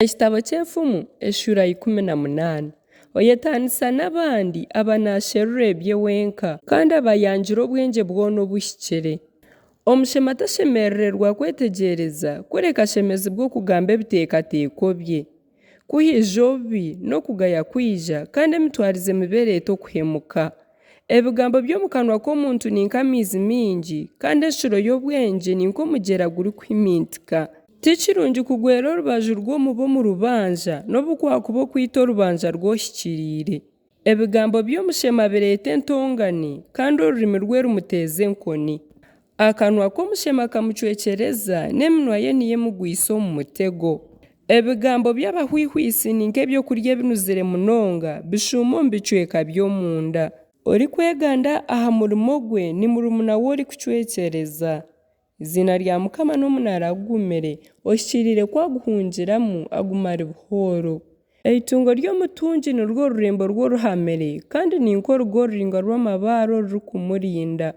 Ekitabo ky'Enfumu eshuura 18. Oyetaanisa n'abandi aba naasherura ebye wenka, kandi aba ayangire obwengye bwona obuhikire. Omushema tashemerererwa kwetegyereza, kureka ashemezibwa okugamba ebiteekateeko bye. Ku haija obubi, n'okugaya kwija, kandi emitwarize mibi ereeta okuhemuka. Ebigambo by'omu kanwa k'omuntu ni nk'amaizi maingi, kandi enshuro y'obwengye ni nk'omugyera gurikuhimintika. Ti kirungi kugwera orubaju rw'omubi omu rubanja, nobu kwakuba okwita orubanja rw'ohikiriire. Ebigambo by'omushema bireeta entongane, kandi orurimi rwe rumuteeza enkoni. Akanwa k'omushema kamucwekyereza, n'eminwa ye niyo emugwisa omu mutego. Ebigambo by'abahwihwitsi ni nk'ebyokurya ebinuzire munonga, bishuuma omu bicweka by'omunda. Orikweganda aha murimo gwe ni murumuna w'orikucwekyereza. Eiziina rya Mukama n'omunaara gugumire, ohikiriire ku aguhungiramu, aguma ari buhooro. Eitungo ry'omutungi nirwo rurembo rwe oruhamire, kandi ni nk'orugo ruraingwa rw'amabaare orurikumurinda.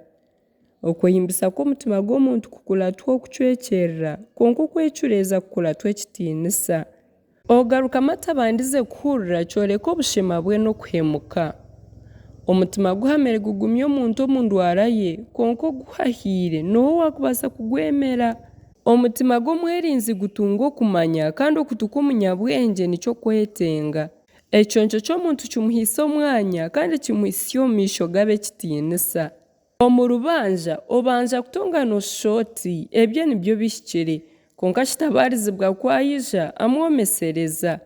Okwehimbisa kw'omutima gw'omuntu kukuratwa okucwekyerera, kwonka okwecureeza kukuratwa ekitiinisa. Ogarukamu atabandize kuhurira kyoreka obushema bwe n'okuhemuka. Omutima guhamire gugumya omuntu omu ndwara ye, kwonka oguhahaire n'oha owaakubaasa kugwemera? Omutima gw'omwerinzi gutunga okumanya, kandi okutu kw'omunyabwengye nikyo kwetenga. Ekiconco ky'omuntu kimuhaisa omwanya, kandi kimuhitsya omu maisho g'ab'ekitiinisa. Omu rubanja, obanja kutongana oshusha oti ebye nibyo bihikire, kwonka kitabaarizibwa ku aija, amwomesereza.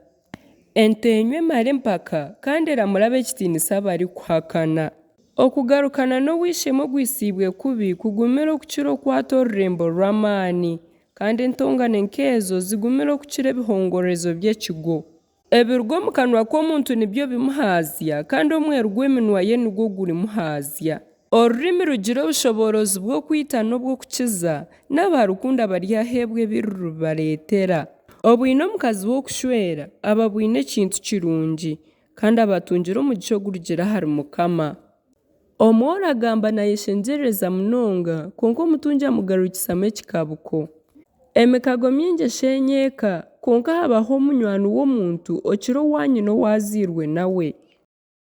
Ente enywa emara empaka, kandi eramura ab'ekitiinisa abarikuhakana. Okugarukana n'ow'eishe-emwe ogwisiibwe kubi kugumire okukira okwata orurembo rw'amaani, kandi entongane nk'ezo zigumire okukira ebihongorezo by'ekigo. Ebiruga omu kanwa k'omuntu nibyo bimuhaazya, kandi omweru gw'eminwa ye nigwo gurimuhaazya. Orurimi rugira obushoboorozi bw'okwita n'obw'okukiza, n'abarukunda baryaheebwa ebi ruribareetera. Obwine omukazi w'okushwera aba abwine ekintu kirungi, kandi aba atungire omugisha ogurugire ahari Mukama. Omworo agamba naayeshengyereza munonga, kwonka omutungi amugarukisamu ekikabuko. Emikago mingi esheenya eka, kwonka habaho munywani w'omuntu okira owaanyina ou azairwe nawe.